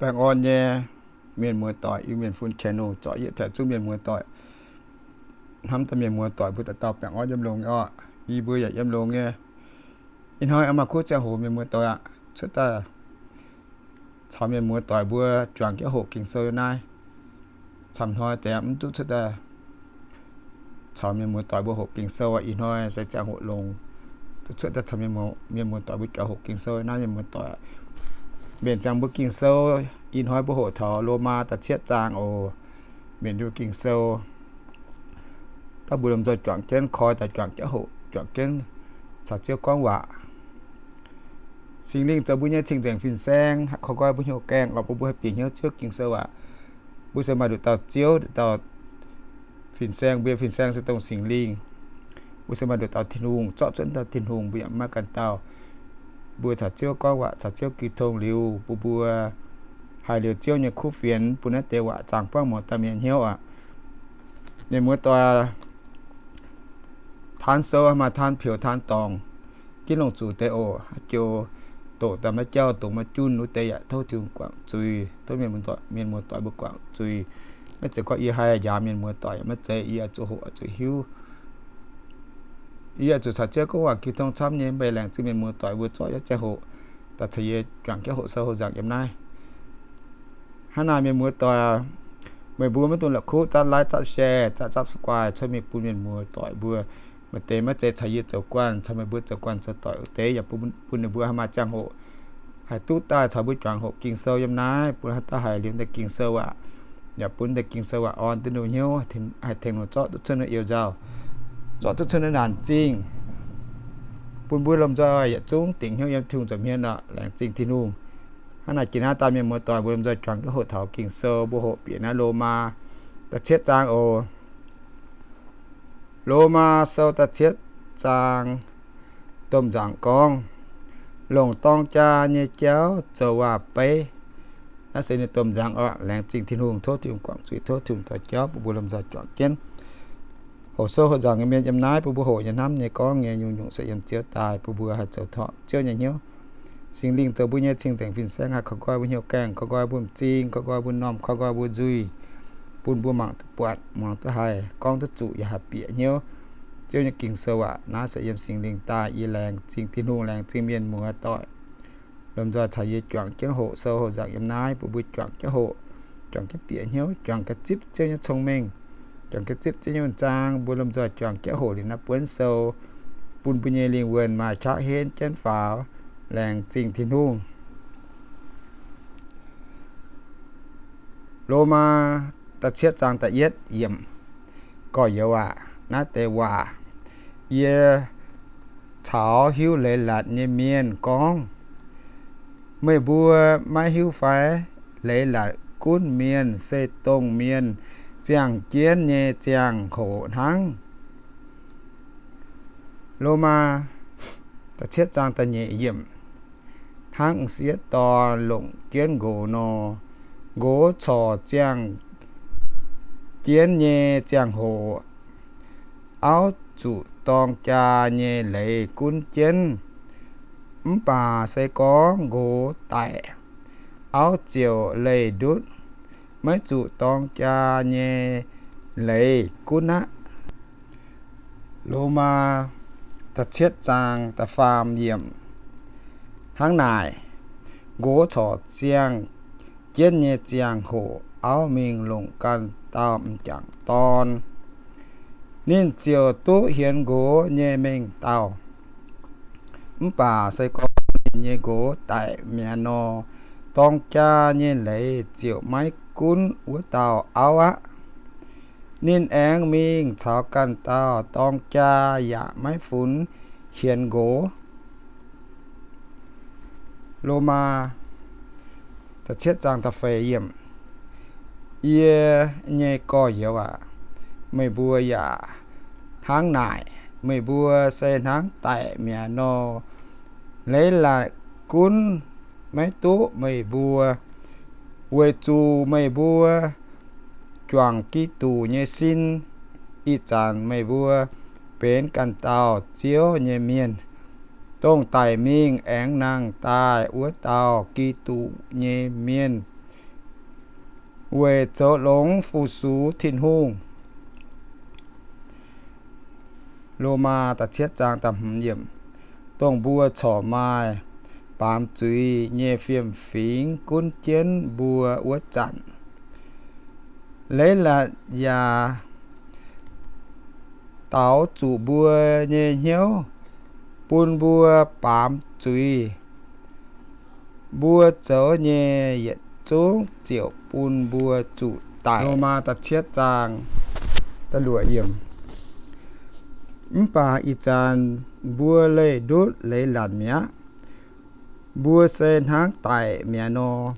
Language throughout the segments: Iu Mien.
Baengh orn nyei mienh muoz-doic, Iu-Mienh Fun channel, zorqv yietv taux zungv mienh muoz-doic, hnamv daaih mienh muoz-doic mbuo dauh dauh baengh orn yiem longx nyei orqc. Yie mbuo yaac yiem longx nyei. Ih hnoi maaih kuv ziangh hoc mienh muoz-doic aqv, cuotv daaih caux mienh muoz-doic mbuo juangc jienv hoqc Ging-Sou yiem naaiv. Camv hnoi deix mv duqv cuotv daaih caux mienh muoz-doic mbuo hoqc Ging-Sou aqv. Ih hnoi se ziangh hoc longx, duqv cuotv daaih caux mienh muoz-doic mbuo juangc hoqc Ging-Sou naaiv. Mienh muoz-doic, mbenc ziangx mbuo Ging-Sou, ih hnoi mbuo hoqc taux Lomaa da'cietv zaang oc. Mbenc mbuo Ging-Sou, daaih mbuo lomh nzoih juangc jienv koi daaih, juangc jienv hoqc, juangc jienv caux Ziouv gorngv waac. Singx Lingh zoux mbuo nyei cing-nzengc fin-saeng, haih koi nqoi mbuo hnyouv gaengh, lorz bun mbuo haih bieqc hnyouv Ziouv Ging-Sou aac. Mbuo se maaih nduqc dauh Ziouv, nduqc dauh fin-saeng. Mbuo nyei fin-saeng se dongh Singx Lingh. Mbuo se maaih nduqc dauh Tin-Hungh, zorqv cuotv dauh Tin-Hungh, mbuo yaac maiv maaih ganh dauh. Mbuo caux Ziouv gorngv waac, caux Ziouv jiu tong liuz, bun mbuo haiz liuz Ziouv nyei kuv fienx, bun naaiv deix waac zaangh buangv muangx daaih mienh hnyouv aqv. Mienh muoz-doic, taan sou maaih taan peux taan dorngc, ginv longc zuqc deix oc. Haaix joux doqc daaih maiv jauv, dongz maiv junh wuov deix yaac tov Tin-Hungh guangc zuiz, tov mienh muoz-doic mbuo guangc zuiz. Maiv zeiz gorngv yie haih njaaux mienh muoz-doic, maiv zeiz, yie oix zuqc hoqc, oix zuqc hiuv. Yie oix zuqc caux Ziouv gorngv waac jiu tong camv nyei. Mv baac laengz zingh mienh muoz-doic mbuo zorqv yietv ziangh hoc daaih caux yie juangc jienv hoqc sou hoqc nzangc yiem naaiv. Hnangv naaic mienh muoz-doic, meih mbuo maiv dungx la'kuqv zatv like, zatv share, zatv subscribe cuotv mingh bun mienh muoz-doic mbuo. Maaih deix maiv zeiz caux yie zoux guanh, caux meih mbuo zoux guanh zoux doic wuov deix yaac bun ninh mbuo haih maaih ziangh hoc haih duqv daaih caux mbuo juangc hoqc Ging-Sou yiem naaiv, bun haaix dauh haiz liuz deix Ging-Sou aac, yaac bun deix Ging-Sou aac orn duqv ninh hnyouv, haih tengx ninh zorqv duqv cuotv ninh eix nzauh, zorqv duqv cuotv ninh naanc zingh, bun mbuo lomh nzoih yietc zungv dingc hnyouv yiem Tin-Hungh nza'hmien aqv. Laengz zingh Tin-Hungh. Hnangv naaic jiex naaiv daaih mienh muoz-doic mbuo lomh nzoih juangc jienv hoqc taux Ging-Sou, mbuo hoqc bieqc naaiv Lomaa da'cietv zaang oc. Lomaa sou da'cietv zaang, domh nzaangc gorngv, longc dorng jaa nyei jauv zoux waac-beiv. Naaiv se ninh domh nzaangc oc. Laengz zingh Tin-Hungh, tov Tin-Hungh guangc zuiz, tov Tin-Hungh dorh jauv bun mbuo lomh nzoih juangc jienv hoqc sou hoqc nzangc nyei mienh yiem naaiv, bun mbuo hoqc nyei, hnamv nyei, gorngv nyei, nyungc-nyungc se yiem Ziouv daaih, bun mbuo haih zoux torngv Ziouv nyei hnyouv. Singx Lingh zoux mbuo nyei cing-nzengc fin-saeng, haih koi nqoi mbuo hnyouv gaengh, koi nqoi mbuo m'zing, koi nqoi mbuo m'normh, koi nqoi mbuo nzuih, bun mbuo mangc duqv buatc, muangx duqv haih, gorngv duqv zuqc, yaac haih bieqc hnyouv Ziouv nyei Ging-Sou aac. Naaiv se yiem Singx Lingh daaih. Yie laengz zingh Tin-Hungh, laengz zingh mienh muoz-doic lomh nzoih caux yie juangc jienv hoqc sou hoqc nzangc yiem naaiv, bun mbuo juangc jienv hoqc, juangc jienv bieqc hnyouv, juangc jienv zipv Ziouv nyei cong-mengh, juangc jienv zipv Ziouv nyei wuonh zaang. Mbuo lomh nzoih juangc jienv hoqc liuz naaiv buonv sou, bun mbuo nyei lingh wuonh maaih qaqv henv jienv faaux. Laengz zingh Tin-Hungh. Lomaa da'cietv zaang da'yietv yiemc. Gorx-youz aac, naaiv deix waac yie caux hiuv leiz-latc nyei mienh gorngv. Meih mbuo maiv hiuv fai? Leiz-latc gunv mienh se dongh mienh ziangh jienv nyei ziangh hoc hnangv. Lomaa da'cietv zaang da'nyeic yiemc. Hnangv m'sieqv dorn longc jienv nqox nor, nqox corc ziangh jienv nyei ziangh hoc, auv zuqc dorng jaa nyei leiz gunv jienv. Mv baac se gorngv nqox daic, auv ziouc leih ndutv, maiv zuqc dorng jaa nyei leiz gunv aqv. Lomaa da'cietv zaang da'faam yiemc. Hnangv naaic, nqox corc ziangh jienv nyei ziangh hoc, auv mingh longc ganh dauh m'jangc dorn. Ninh ziouc duqv hienx nqox nyei mengh dauh. Mv baac se gorngv ninh nyei nqox daic mi'aqv nor, dorng jaa nyei leiz ziouc maiv gunv wuov dauh auv aqv. Ninh aengx mingh caux ganh dauh dorng jaa yaac maiv funx hienx nqox. Lomaa da'cietv zaang da'feix yiemc. Yie nyei gorx-youz aac, meih mbuo yaac hnangv naaic. Meih mbuo se hnangv daic mi'aqv nor, leiz-latc gunv maiv duqv meih mbuo, weic zuqc meih mbuo juangc Giduc nyei sin. Ih zanc meih mbuo benx ganh dauh Ziouv nyei mienh, dongh daic mingh aengx nangh daaih wuov dauh Giduc nyei mienh. weic zoux longx fu-sux Tin-Hungh. Lomaa da'cietv zaang da'hmz yiemc. Dongh mbuo corc maaih baamz zuiz nyei fiem-fingx gunv jienv mbuo wuov zanc, leiz-latc yaac daaux zuqc mbuo nyei hnyouv bun mbuo baamz zuiz. Mbuo zoux nyei yietc zungv ziouc bun mbuo zuqc daic. Lomaa da'cietv zaang da'luoqc yiemc. Mv baac ih zanc mbuo leih ndutv leiz-latc mi'aqv. Mbuo se hnangv daic mi'aqv nor,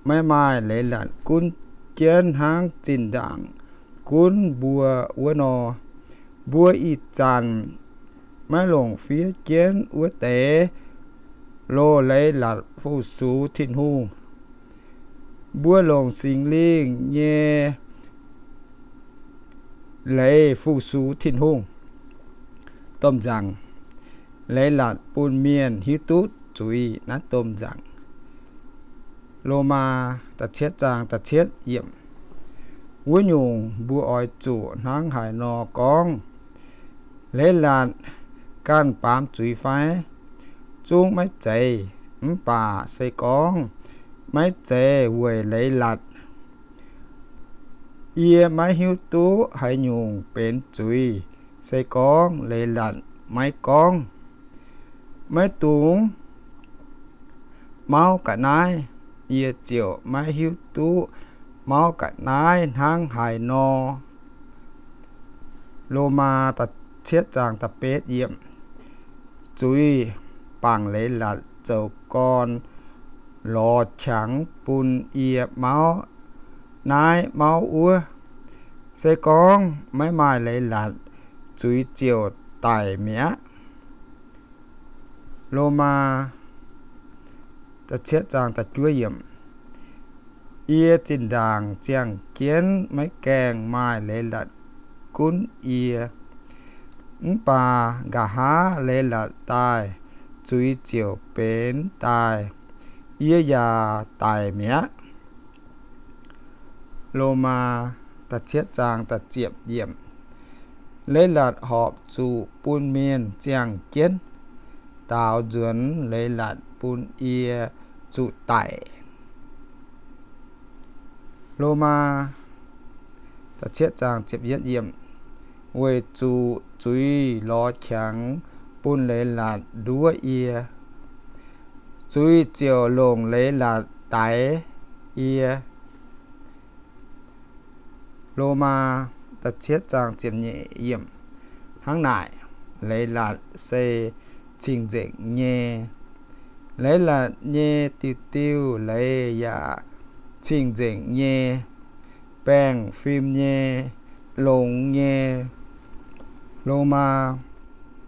maiv maaih leiz-latc gunv jienv hnangv zinh ndaangc gunv mbuo wuov nor. Mbuo ih zanc maiv longc fiev jienv wuov deix loz-leiz-latc fu-sux Tin-Hungh. Mbuo longc Singx Lingh nyei leiz fu-sux Tin-Hungh. Domh nzaangc, leiz-latc bun mienh hiuv duqv zuiz naaiv domh nzaangc. Lomaa da'cietv zaang da'cietv yiemc. Wuov nyungc mbuo oix zuqc hnangv haaix nor gorngv? Leiz-latc ganh baamz zuiz fai? Zungv maiv zeiz. Mv baac se gorngv maiv zeiz weic leiz-latc, yie maiv hiuv duqv haaix nyungc benx zuiz. Se gorngv leiz-latc maiv gorngv, maiv dungx mauv ga'naaiv, yie ziouc maiv hiuv duqv mauv ga'naaiv hnangv haaix nor. Lomaa da'cietv zaang da'betv yiemc. Zuiz bangc leiz-latc zoux gorn lorz qangx bun yie mauv naaiv mauv wuov. Se gorngv maiv maaih leiz-latc, zuiz ziouc daic mi'aqv. Lomaa da'cietv zaang da'juov yiemc. Yie zinh ndaangc ziangh jienv maiv gaengh maaih leiz-latc gunv yie. Mv baac nqa'haav leiz-latc daaih, zuiz ziouc benx daaih, yie yaac daic mi'aqv. Lomaa da'cietv zaang da'ziepc yiemc. Leiz-latc horpc zuqc bun mienh ziangh jienv. Daaux nzuonx leiz-latc bun yie zuqc daic. Lomaa da'cietv zaang ziepc yietv yiemc. Weic zuqc zuiz lorz qangx bun leiz-latc nduov yie, zuiz ziouc longc leiz-latc daix yie. Lomaa da'cietv zaang ziepc nyeic yiemc. Hnangv naaic, leiz-latc se cing-nzengc nyei. Leiz-latc nyei diuh diuh leiz yaac cing-nzengc nyei, baengh fim nyei, longx nyei. Lomaa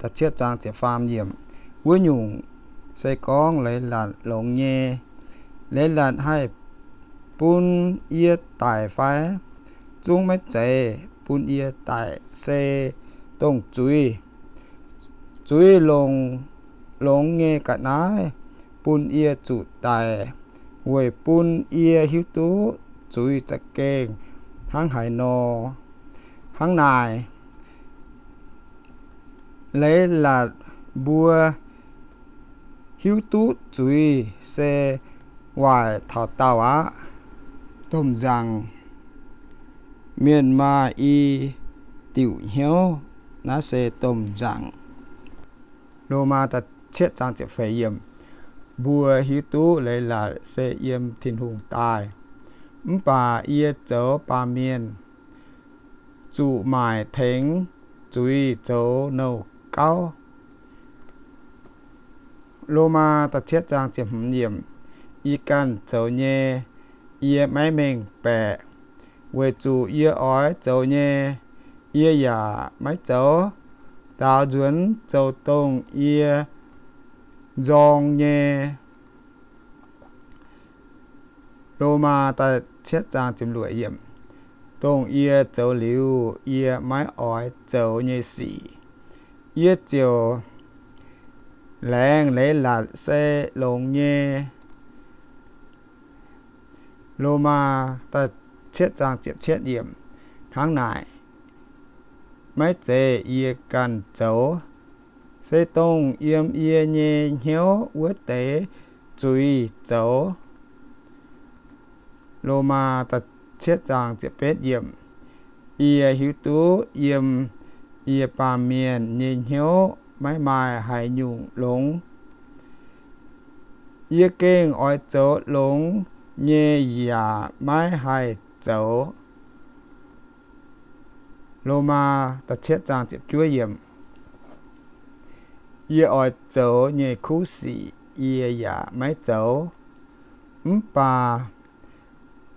da'cietv zaang ziepc faam yiemc. Wuov nyungc, se gorngv leiz-latc longx nyei, leiz-latc haih bun yie daic fai? Zungv maiv zeiz bun yie daic se dongh zuiz. Zuiz longc longx nyei ga'naaiv bun yie zuqc daic, weic bun yie hiuv duqv zuiz za'gengh hnangv haaix nor. Hnangv naaic, leiz-latc mbuo hiuv duqv zuiz se waaic taux daauh aqv. Domh nzaangc, mienh maaih i diuc hnyouv, naaiv se domh nzaangc. Lomaa da'cietv zaang ziepc feix yiemc. Mbuo hiuv duqv leiz-latc se yiem Tin-Hungh daaih, mv baac yie zoux baamh mienh zuqc maaic tengx zuiz zoux nouh gauv. Lomaa da'cietv zaang ziepc hmz yiemc. Yie ganh zoux nyei, yie maiv mengh baeqc, weic zuqc yie oix zoux nyei, yie yaac maiv zoux. Daaux nzuonx zoux dongh yie nzorng nyei. Lomaa da'cietv zaang ziepc luoqc yiemc. Dongh yie zoux liuz yie maiv oix zoux nyei sic, yie ziouc laengz leiz-latc se longx nyei. Lomaa cietv zaang ziepc cietv yiemc hnangv naaic, maiv zeiz yie ganh zoux, se dongh yiem yie nyei hnyouv wuov deix zuiz zoux. Lomaa da'cietv zaang ziepc betv yiemc, yie hiuv duqv yiem yie baamh mienh nyei hnyouv maiv maaih haaix nyungc longx. Yie gengh oix zoux longx nyei yaac maiv haih zoux. Lomaa da'cietv zaang ziepc juov yiemc, yie oix zoux nyei kuv sic yie yaac maiv zoux, mv baac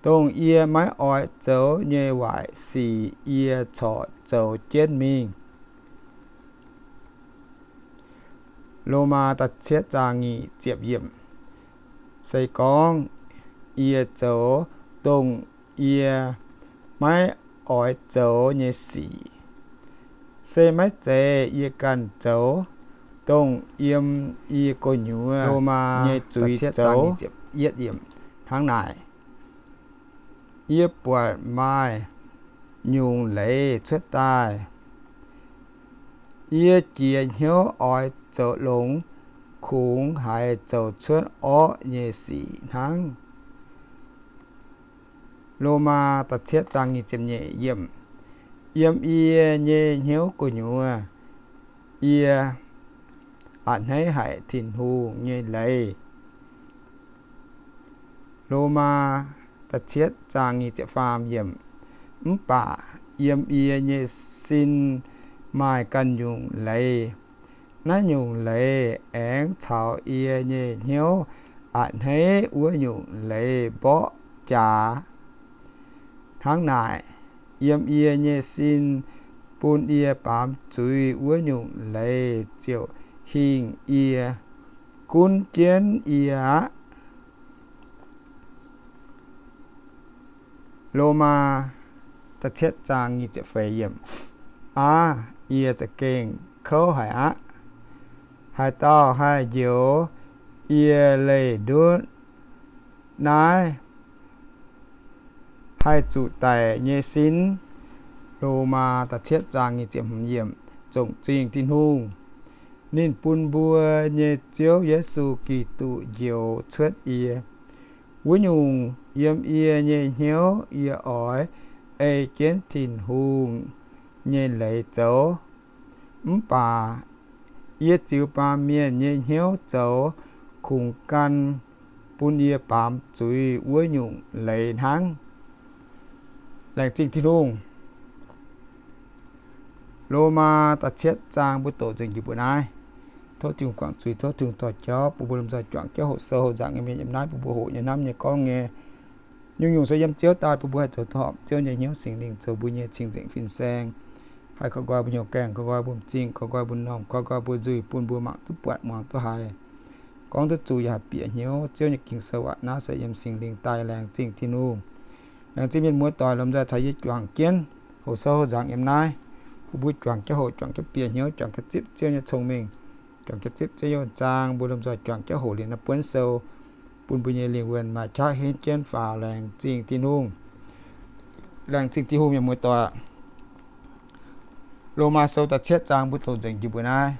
dongh yie maiv oix zoux nyei waaic sic yie corc zoux jienv mingh. Lomaa da'cietv zaang nyic ziepc yiemc, se gorngv yie zoux dongh yie maiv oix zoux nyei sic, se maiv zeiz yie ganh zoux dongh yiem yie gu'nyuoz nyei zuiz zoux. Hnangv naaic, yie buatc maaih nyungc leiz cuotv daaih. Yie jiex hnyouv oix zoux longx, kungx haiz zoux cuotv orqv nyei sic hnangv. Lomaa da'cietv zaang nyic ziepc nyeic yiemc, yiem yie nyei hnyouv gu'nyuoz, yie a'hneiv haic Tin-Hungh nyei leiz. Lomaa da'cietv zaang nyic ziepc faam yiemc, mv baac yiem yie nyei sin maaih ganh nyungc leiz. Naaiv nyungc leiz aengx caux yie nyei hnyouv a'hneiv wuov nyungc leiz mborqv jaax. Hnangv naaic, yiem yie nyei sin bun yie baamz zuiz wuov nyungc leiz ziouc hingh yie, gunv jienv yie aqv. Lomaa da'cietv zaang nyic ziepc feix yiemc, aav, yie za'gengh kouv haic aqv. Haaix dauh haih njoux yie leih ndutv naaiv haih zuqc daic nyei sin? Lomaa da'cietv zaang nyic ziepc hmz yiemc, zongc zingh Tin-Hungh, ninh bun mbuo nyei Ziouv Yesu Giduc njoux cuotv yie. Wuov nyungc, yiem yie nyei hnyouv yie oix ei jienv Tin-Hungh nyei leiz zoux. Mv baac yie ziux baamh mienh nyei hnyouv zoux kungx gan bun yie baamz zuiz wuov nyungc leiz hnangv. Laengz zingh Tin-Hungh. Lomaa da'cietv zaang mbuo doqc nzengc njiec mbuo naaiv. Tov Tin-Hungh guangc zuiz, tov Tin-Hungh dorh jauv bun mbuo lomh nzoih juangc jienv hoqc sou hoqc nzangc nyei mienh yiem naaiv bun mbuo hoqc nyei, hnamv nyei, gorngv nyei. Nyungc-nyungc se yiem Ziouv daaih, bun mbuo haih zoux duqv horpc Ziouv nyei hnyouv, Singx Lingh zoux mbuo nyei cing-nzengc fin-saeng, haih koi nqoi mbuo hnyouv gaengh, koi nqoi mbuo m'zing, koi nqoi mbuo m'normh, koi nqoi mbuo nzuih, bun mbuo mangc duqv buatc, muangx duqv haiz, gorngv duqv zuqc, yaac bieqc hnyouv. Ziouv nyei Ging-Sou aac, naaiv se yiem Singx Lingh daaih. Laengz zingh Tin-Hungh. Laengz zingh mienh muoz-doic lomh nzoih caux yie juangc jienv hoqc sou hoqc nzangc yiem naaiv. Bun mbuo juangc jienv hoqc, juangc jienv bieqc hnyouv, juangc jienv zipv Ziouv nyei cong-mengh, juangc jienv zipv Ziouv nyei wuonh zaang. Mbuo lomh nzoih juangc jienv hoqc liuz naaiv buonv sou, bun mbuo nyei lingh wuonh maaih qaqv henv jienv faaux. Laengz zingh Tin-Hungh. Laengz zingh Tin-Hungh, mienh muoz-doic. Lomaa sou da'cietv zaang mbuo doqc nzengc njiec mbuo naaiv.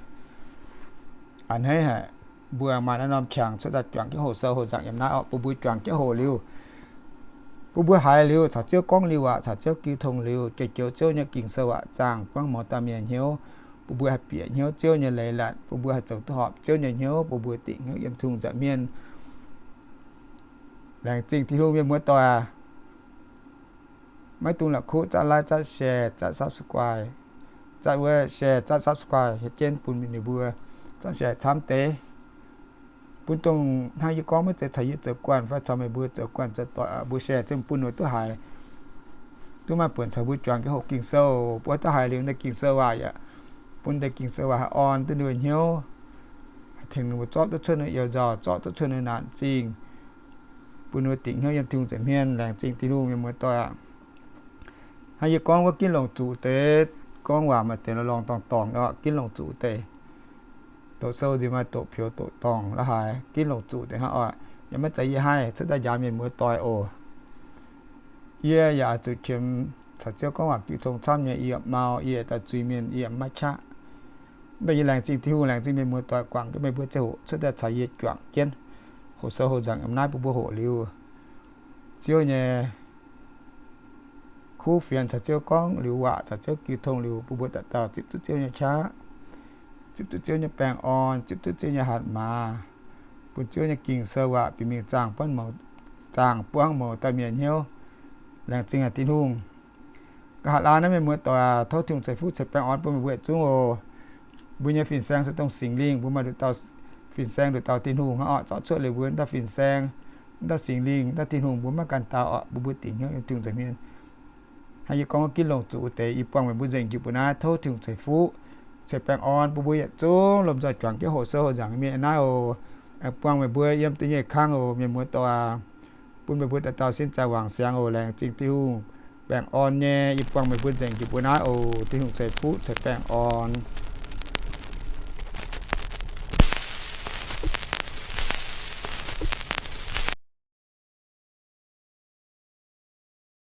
A'hneiv haic, mbuo maaih naaiv norm qangx cuotv daaih juangc jienv hoqc sou hoqc nzangc yiem naaiv orqc. Bun mbuo juangc jienv hoqc liuz, bun mbuo haiz liuz caux Ziouv gorngv liuz aac, caux Ziouv jiu tong liuz, joux-joux Ziouv nyei Ging-Sou aac, zaangh buangv mouz dauh mienh hnyouv, bun mbuo haih bieqc hnyouv Ziouv nyei leiz-latc, bun mbuo haih zoux duqv horpc Ziouv nyei hnyouv, bun mbuo dingc hnyouv yiem Tin-Hungh nza'hmien. Laengz zingh Tin-Hungh, mienh muoz-doic aac. Maiv dungx la'kuqv zatv like, zatv share, zatv subscribe, zatv wuov share, zatv subscribe hietv jienv bun ninh mbuo, zatv share camv deix. Bun dongh hnangv yie gorngv maiv zeiz caux yie zoux guanh fai caux meih mbuo zoux guanh zoux doic, mbuo share zengv bun ninh mbuo duqv haiz, duqv maaih buonc caux mbuo juangc jienv hoqc Ging-Sou. Mbuo duqv haiz liuz naaiv Ging-Sou waac yaac bun naaiv Ging-Sou waac haih orn duqv ninh mbuo hnyouv, haih tengx ninh mbuo zorqv duqv cuotv ninh mbuo you nzauh, zorqv duqv cuotv ninh mbuo naanc zingh, bun ninh mbuo dingc hnyouv yiem Tin-Hungh nza'hmien. Laengz zingh Tin-Hungh, mienh muoz-doic aac. Hnangv yie gorngv wuov ginv longc zuqc deix, gorngv waac maaih deix lorh lorngh dorngh dorngh, ginv longc zuqc deix. Doqc sou nziex maaih doqc pioux doqc dorngh la'haaix, ginv longc zuqc deix hnangv oc. Yaac maiv zeiz yie haih cuotv daaih njaaux mienh muoz-doic oc. Yie yaac oix zuqc qiemx caux Ziouv gorngv waac jiu tong camv nyei, yie yaac mau, yie yaac daaih zuiz-mienh, yie yaac maiv qaqv. Mv baac yie laengz zingh Tin-Hungh, laengz zingh mienh muoz-doic guangc jienv meih mbuo ziangh hoc cuotv daaih caux yie juangc jienv hoqc sou hoqc nzangc yiem naaiv bun mbuo hoqc liuz Ziouv nyei kuv fienx, caux Ziouv gorngv liuz waac, caux Ziouv jiu tong liuz, bun mbuo dauh dauh zipv duqv Ziouv nyei qaqv, zipv duqv Ziouv nyei baengh orn, zipv duqv Ziouv nyei hatc maaz, bun Ziouv nyei Ging-Sou waac bieqc mingh zaangh buangv mouz dauh mienh hnyouv. Laengz zingh haic Tin-Hungh. Nqa'haav laanh naaiv, mienh muoz-doic aac, tov Tin-Hungh ceix fuqv ceix baengh orn bun meih mbuo yietc zungv oc. Mbuo nyei fin-saeng se dongh Singx Lingh, mbuo maaih nduqc dauh fin-saeng, nduqc dauh Tin-Hungh hnangv orqc. Zorqv cuotv liuz mbuo dauh fin-saeng, dauh Singx Lingh, dauh Tin-Hungh, mbuo maiv gan dau orqc, mbuo mbuo dingc hnyouv Tin-Hungh nza'hmien. Hnangv yie gorngv ginv longc zuqc wuov deix, yie buangh meih mbuo nzengc jiex mbuo naaiv. Tov Tin-Hungh ceix fuqv ceix baengh orn bun mbuo yietc zungv lomh nzoih juangc jienv hoqc sou hoqc nzangc mienh naaiv oc. Aengx buangh meih mbuo yiem da'nyeic kang oc, mienh muoz-doic aac. Bun meih mbuo dauh dauh sin zaangc wangc siangx oc. Laengz zingh Tin-Hungh, baengh orn nyei. Yie buangh meih mbuo nzengc jiex mbuo naaiv oc. Tin-Hungh ceix fuqv ceix baengh orn.